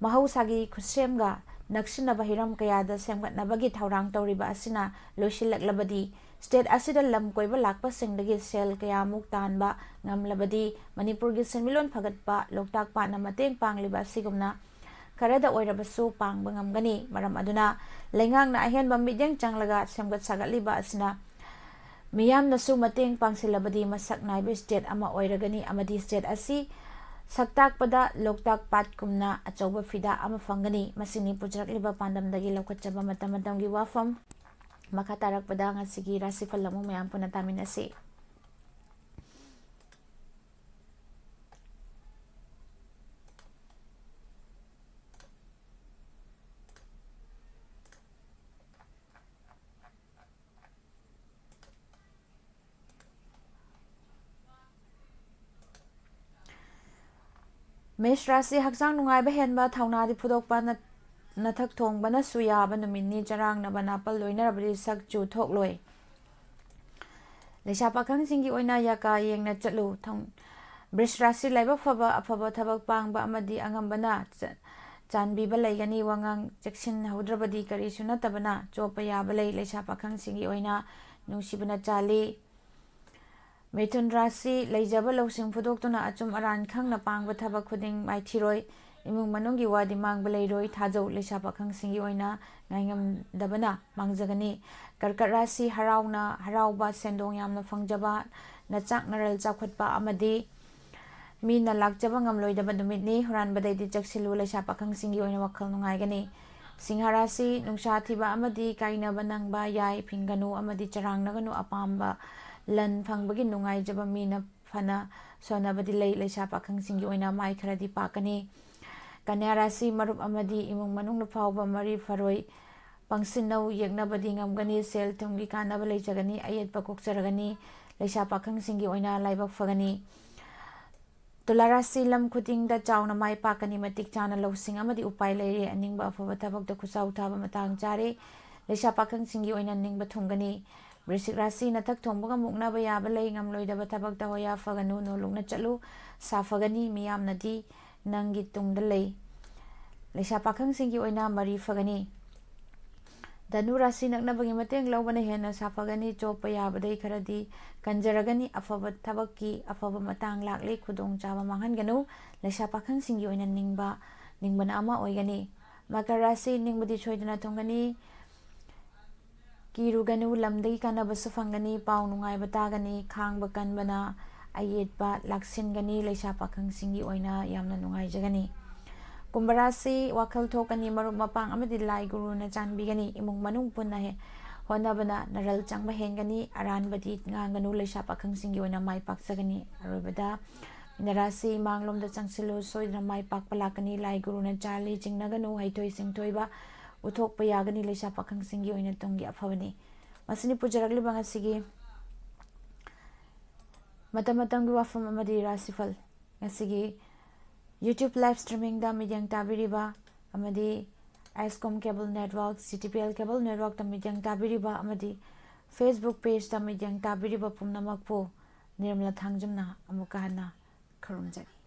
ꯃꯍꯧꯁꯥꯒꯤ ꯈꯨꯠꯁꯦꯝꯒ ꯅꯛꯁꯤꯟꯅꯕ ꯍꯤꯔꯝ ꯀꯌꯥꯗ ꯁꯦꯝꯒꯠꯅꯕꯒꯤ ꯊꯧꯔꯥꯡ ꯇꯧꯔꯤꯕ ꯑꯁꯤꯅ ꯂꯣꯏꯁꯤꯜꯂꯛꯂꯕꯗꯤ, ꯁ꯭ꯇꯦꯠ ꯑꯁꯤꯗ ꯂꯝ ꯀꯣꯏꯕ ꯂꯥꯛꯄꯁꯤꯡꯗꯒꯤ ꯁꯦꯜ ꯀꯌꯥꯃꯨꯛ ꯇꯥꯟꯕ ꯉꯝꯂꯕꯗꯤ, ꯃꯅꯤꯄꯨꯔꯒꯤ ꯁꯦꯟꯃꯤꯠꯂꯣꯟ ꯐꯒꯠꯄ, ꯂꯣꯛꯇꯥꯛ ꯄꯥꯠꯅ ꯃꯇꯦꯡ ꯄꯥꯡꯂꯤꯕ ꯑꯁꯤꯒꯨꯝꯅ ꯈꯔꯗ ꯑꯣꯏꯔꯕꯁꯨ ꯄꯥꯡꯕ ꯉꯝꯒꯅꯤ꯫ ꯃꯔꯝ ꯑꯗꯨꯅ ꯂꯩꯉꯥꯛꯅ ꯑꯍꯦꯟꯕ ꯃꯤꯠꯌꯦꯡ ꯆꯪꯂꯒ ꯁꯦꯝꯒꯠ ꯁꯥꯒꯠꯂꯤꯕ ꯑꯁꯤꯅ ꯃꯤꯌꯥꯝꯅꯁꯨ ꯃꯇꯦꯡ ꯄꯥꯡꯁꯤꯜꯂꯕꯗꯤ ꯃꯁꯛ ꯅꯥꯏꯕ ꯁ꯭ꯇꯦꯠ ꯑꯃ ꯑꯣꯏꯔꯒꯅꯤ ꯑꯃꯗꯤ ꯁ꯭ꯇꯦꯠ ꯑꯁꯤ ꯁꯛꯇꯥꯛꯄꯗ ꯂꯣꯛꯇꯥꯛ ꯄꯥꯠꯀꯨꯝꯅ ꯑꯆꯧꯕ ꯐꯤꯗꯥ ꯑꯃ ꯐꯪꯒꯅꯤ꯫ ꯃꯁꯤꯅꯤ ꯄꯨꯖꯔꯛꯂꯤꯕ ꯄꯥꯟꯗꯝꯗꯒꯤ ꯂꯧꯈꯠꯆꯕ ꯃꯇꯝ ꯃꯇꯝꯒꯤ ꯋꯥꯐꯝ꯫ ꯃꯈꯥ ꯇꯥꯔꯛꯄꯗ ꯉꯁꯤꯒꯤ ꯔꯥꯁꯤꯐꯜ ꯑꯃꯨꯛ ꯃꯌꯥꯝ ꯄꯨꯟꯅ ꯇꯥꯃꯤꯟꯅꯁꯤ꯫ ꯃꯦꯁ ꯔꯥꯁꯤ, ꯍꯛꯆꯥꯡ ꯅꯨꯡꯉꯥꯏꯕ ꯍꯦꯟꯕ, ꯊꯧꯅꯥꯗꯤ ꯐꯨꯗꯣꯛꯄ, ꯅ-, ꯅꯊꯛ ꯊꯣꯡꯕꯅꯁꯨ ꯌꯥꯕ ꯅꯨꯃꯤꯠꯅꯤ꯫ ꯆꯔꯥꯡꯅꯕ ꯅꯥꯄꯜ ꯂꯣꯏꯅꯔꯕꯗꯤ ꯁꯛ ꯆꯨ ꯊꯣꯛꯂꯣꯏ꯫ ꯂꯩꯁꯥ ꯄꯥꯈꯪꯁꯤꯡꯒꯤ ꯑꯣꯏꯅ ꯌꯥꯀꯥ ꯌꯦꯡꯅ ꯆꯠꯂꯨ꯫ ꯊꯧ-, ꯕ꯭ꯔꯤꯁ ꯔꯥꯁꯤ ꯂꯥꯏꯕꯛ ꯐꯕ, ꯑꯐꯕ ꯊꯕꯛ ꯄꯥꯡꯕ ꯑꯃꯗꯤ ꯑꯉꯝꯕꯅ ꯆ-, ꯆꯥꯟꯕꯤꯕ ꯂꯩꯒꯅꯤ꯫ ꯋꯥꯉꯥꯡ ꯆꯦꯛꯁꯤꯟꯍꯧꯗ꯭ꯔꯕꯗꯤ ꯀꯔꯤꯁꯨ ꯅꯠꯇꯕꯅ ꯆꯣꯞꯄ ꯌꯥꯕ ꯂꯩ꯫ ꯂꯩꯁꯥ ꯄꯥꯈꯪꯁꯤꯡꯒꯤ ꯑꯣꯏꯅ ꯅꯨꯡꯁꯤꯕꯅ ꯆꯥꯜꯂꯤ꯫ ꯃꯤꯊꯨꯟ ꯔꯥꯁꯤ, ꯂꯩꯖꯕ ꯂꯧꯁꯤꯡ ꯐꯨꯗꯣꯛꯇꯨꯅ ꯑꯆꯨꯝ ꯑꯔꯥꯟ ꯈꯪꯅ ꯄꯥꯡꯕ ꯊꯕꯛ ꯈꯨꯗꯤꯡ ꯃꯥꯏꯊꯤꯔꯣꯏ꯫ ꯏꯃꯨꯡ ꯃꯅꯨꯡꯒꯤ ꯋꯥꯗꯤ ꯃꯥꯡꯕ ꯂꯩꯔꯣꯏ꯫ ꯊꯥꯖꯧ, ꯂꯩꯁꯥ ꯄꯥꯈꯪꯁꯤꯡꯒꯤ ꯑꯣꯏꯅ ꯉꯥꯏꯉꯝꯗꯕꯅ ꯃꯥꯡꯖꯒꯅꯤ꯫ ꯀꯔꯀꯠ ꯔꯥꯁꯤ, ꯍꯔꯥꯎꯅ ꯍꯔꯥꯎꯕ, ꯁꯦꯟꯗꯣꯡ ꯌꯥꯝꯅ ꯐꯪꯖꯕ, ꯅꯆꯥꯛ ꯅꯔꯜ ꯆꯥꯎꯈꯠꯄ ꯑꯃꯗꯤ ꯃꯤꯅ ꯂꯥꯛꯆꯕ ꯉꯝꯂꯣꯏꯗꯕ ꯅꯨꯃꯤꯠꯅꯤ꯫ ꯍꯨꯔꯥꯟꯕꯗꯩꯗꯤ ꯆꯦꯛꯁꯤꯜꯂꯨ꯫ ꯂꯩꯁꯥ ꯄꯥꯈꯪꯁꯤꯡꯒꯤ ꯑꯣꯏꯅ ꯋꯥꯈꯜ ꯅꯨꯡꯉꯥꯏꯒꯅꯤ꯫ ꯁꯤꯡꯍ ꯔꯥꯁꯤ: ꯅꯨꯡꯁꯥ ꯊꯤꯕ ꯑꯃꯗꯤ ꯀꯥꯏꯅꯕ ꯅꯪꯕ ꯌꯥꯏ꯫ ꯐꯤꯡꯒꯅꯨ ꯑꯃꯗꯤ ꯆꯔꯥꯡꯅꯒꯅꯨ꯫ ꯑꯄꯥꯝꯕ ꯂꯟ ꯐꯪꯕꯒꯤ ꯅꯨꯡꯉꯥꯏꯖꯕ ꯃꯤꯅ ꯐꯅ ꯁꯣꯟꯅꯕꯗꯤ ꯂꯩ꯫ ꯂꯩꯁꯥ ꯄꯥꯈꯪꯁꯤꯡꯒꯤ ꯑꯣꯏꯅ ꯃꯥꯏ ꯈꯔꯗꯤ ꯄꯥꯛꯀꯅꯤ꯫ ꯀꯟꯌꯥ ꯔꯥꯁꯤ: ꯃꯔꯨꯞ ꯑꯃꯗꯤ ꯏꯃꯨꯡ ꯃꯅꯨꯡꯅ ꯐꯥꯎꯕ ꯃꯔꯤ ꯐꯔꯣꯏ꯫ ꯄꯪꯁꯤꯟꯅꯧ ꯌꯦꯛꯅꯕꯗꯤ ꯉꯝꯒꯅꯤ꯫ ꯁꯦꯜ ꯊꯨꯝꯒꯤ ꯀꯥꯟꯅꯕ ꯂꯩꯖꯒꯅꯤ꯫ ꯑꯌꯦꯠꯄ ꯀꯣꯛꯆꯔꯒꯅꯤ꯫ ꯂꯩꯁꯥ ꯄꯥꯈꯪꯁꯤꯡꯒꯤ ꯑꯣꯏꯅ ꯂꯥꯏꯕꯛ ꯐꯒꯅꯤ꯫ ꯇꯨꯂꯥ ꯔꯥꯁꯤ: ꯂꯝ ꯈꯨꯗꯤꯡꯗ ꯆꯥꯎꯅ ꯃꯥꯏ ꯄꯥꯛꯀꯅꯤ꯫ ꯃꯇꯤꯛ ꯆꯥꯅ ꯂꯧꯁꯤꯡ ꯑꯃꯗꯤ ꯎꯄꯥꯏ ꯂꯩꯔꯦ꯫ ꯑꯅꯤꯡꯕ ꯑꯐꯕ ꯊꯕꯛꯇ ꯈꯨꯠꯆꯥꯎ ꯊꯥꯕ ꯃꯇꯥꯡ ꯆꯥꯔꯦ꯫ ꯂꯩꯁꯥ ꯄꯥꯈꯪꯁꯤꯡꯒꯤ ꯑꯣꯏꯅ ꯅꯤꯡꯕ ꯊꯨꯡꯒꯅꯤ꯫ ꯕ꯭ꯔꯤꯁꯤꯛ ꯔꯥꯁꯤ: ꯅꯊꯛ ꯊꯣꯡꯕꯒ ꯃꯨꯛꯅꯕ ꯌꯥꯕ ꯂꯩ꯫ ꯉꯝꯂꯣꯏꯗꯕ ꯊꯕꯛꯇ ꯍꯣꯌꯥ ꯐꯒꯅꯨ꯫ ꯅꯣꯂꯨꯛꯅ ꯆꯠꯂꯨ꯫ ꯁꯥꯐꯒꯅꯤ꯫ ꯃꯤꯌꯥꯝꯅꯗꯤ ꯅꯪꯒꯤ ꯇꯨꯡꯗ ꯂꯩ꯫ ꯂꯩꯁꯥ ꯄꯥꯈꯪꯁꯤꯡꯒꯤ ꯑꯣꯏꯅ ꯃꯔꯤ ꯐꯒꯅꯤ꯫ ꯙꯅꯨ ꯔꯥꯁꯤ: ꯅꯛꯅꯕꯒꯤ ꯃꯇꯦꯡ ꯂꯧꯕꯅ ꯍꯦꯟꯅ ꯁꯥꯐꯒꯅꯤ꯫ ꯆꯣꯞꯄ ꯌꯥꯕꯗꯩ ꯈꯔꯗꯤ ꯀꯟꯖꯔꯒꯅꯤ꯫ ꯑꯐꯕ ꯊꯕꯛꯀꯤ ꯑꯐꯕ ꯃꯇꯥꯡ ꯂꯥꯛꯂꯤ꯫ ꯈꯨꯗꯣꯡꯆꯥꯕ ꯃꯥꯡꯍꯟꯒꯅꯨ꯫ ꯂꯩꯁꯥ ꯄꯥꯈꯪꯁꯤꯡꯒꯤ ꯑꯣꯏꯅ ꯅꯤꯡꯕ ꯅꯤꯡꯕꯅ ꯑꯃ ꯑꯣꯏꯒꯅꯤ꯫ ꯃꯀꯔ ꯔꯥꯁꯤ: ꯅꯤꯡꯕꯗꯤ ꯁꯣꯏꯗꯅ ꯊꯨꯡꯒꯅꯤ꯫ ꯀꯤꯔꯨꯒꯅꯨ꯫ ꯂꯝꯗꯒꯤ ꯀꯥꯟꯅꯕꯁꯨ ꯐꯪꯒꯅꯤ꯫ ꯄꯥꯎ ꯅꯨꯡꯉꯥꯏꯕ ꯇꯥꯒꯅꯤ꯫ ꯈꯥꯡꯕ ꯀꯟꯕꯅ ꯑꯌꯦꯠꯄ ꯂꯥꯛꯁꯤꯟꯒꯅꯤ꯫ ꯂꯩꯁꯥ ꯄꯥꯈꯪꯁꯤꯡꯒꯤ ꯑꯣꯏꯅ ꯌꯥꯝꯅ ꯅꯨꯡꯉꯥꯏꯖꯒꯅꯤ꯫ ꯀꯨꯝꯚ ꯔꯥꯁꯤ: ꯋꯥꯈꯜ ꯊꯣꯛꯀꯅꯤ꯫ ꯃꯔꯨꯞ ꯃꯄꯥꯡ ꯑꯃꯗꯤ ꯂꯥꯏ ꯒꯨꯔꯨꯅ ꯆꯥꯟꯕꯤꯒꯅꯤ꯫ ꯏꯃꯨꯡ ꯃꯅꯨꯡ ꯄꯨꯟꯅ ꯍꯦ-, ꯍꯣꯠꯅꯕꯅ ꯅꯔꯜ ꯆꯪꯕ ꯍꯦꯟꯒꯅꯤ꯫ ꯑꯔꯥꯟꯕꯗꯤ ꯉꯥꯡꯒꯅꯨ꯫ ꯂꯩꯁꯥ ꯄꯥꯈꯪꯁꯤꯡꯒꯤ ꯑꯣꯏꯅ ꯃꯥꯏ ꯄꯥꯛꯆꯒꯅꯤ꯫ ꯑꯔꯣꯏꯕꯗ ꯃꯤꯅ ꯔꯥꯁꯤ: ꯃꯥꯡꯂꯣꯝꯗ ꯆꯪꯁꯤꯜꯂꯨ꯫ ꯁꯣꯏꯗꯅ ꯃꯥꯏ ꯄꯥꯛꯄ ꯂꯥꯛꯀꯅꯤ꯫ ꯂꯥꯏ ꯒꯨꯔꯨꯅ ꯆꯥꯜꯂꯤ꯫ ꯆꯤꯡꯅꯒꯅꯨ꯫ ꯍꯩꯊꯣꯏ ꯁꯤꯡꯊꯣꯏꯕ ꯎꯠꯊꯣꯛꯄ ꯌꯥꯒꯅꯤ꯫ ꯂꯩꯁꯥ ꯄꯥꯈꯪꯁꯤꯡꯒꯤ ꯑꯣꯏꯅ ꯇꯨꯡꯒꯤ ꯑꯐꯕꯅꯤ꯫ ꯃꯁꯤꯅꯤ ꯄꯨꯖꯔꯛꯂꯤꯕ ꯉꯁꯤꯒꯤ ꯃꯇꯝ ꯃꯇꯝꯒꯤ ꯋꯥꯐꯝ ꯑꯃꯗꯤ ꯔꯥꯁꯤꯐꯜ꯫ ꯉꯁꯤꯒꯤ YouTube live streamingꯗ ꯃꯤꯠꯌꯦꯡ ꯇꯥꯕꯤꯔꯤꯕ ꯑꯃꯗꯤ ꯑꯦꯁꯀꯣꯝ cable network, CTPL cable networkꯇ ꯃꯤꯠꯌꯦꯡ ꯇꯥꯕꯤꯔꯤꯕ ꯑꯃꯗꯤ Facebook pageꯇ ꯃꯤꯠꯌꯦꯡ ꯇꯥꯕꯤꯔꯤꯕ ꯄꯨꯝꯅꯃꯛꯄꯨ ꯅꯤꯔꯃꯂꯥ ꯊꯥꯡꯖꯝꯅ ꯑꯃꯨꯛꯀ ꯍꯟꯅ ꯈꯨꯔꯨꯝꯖꯔꯤ꯫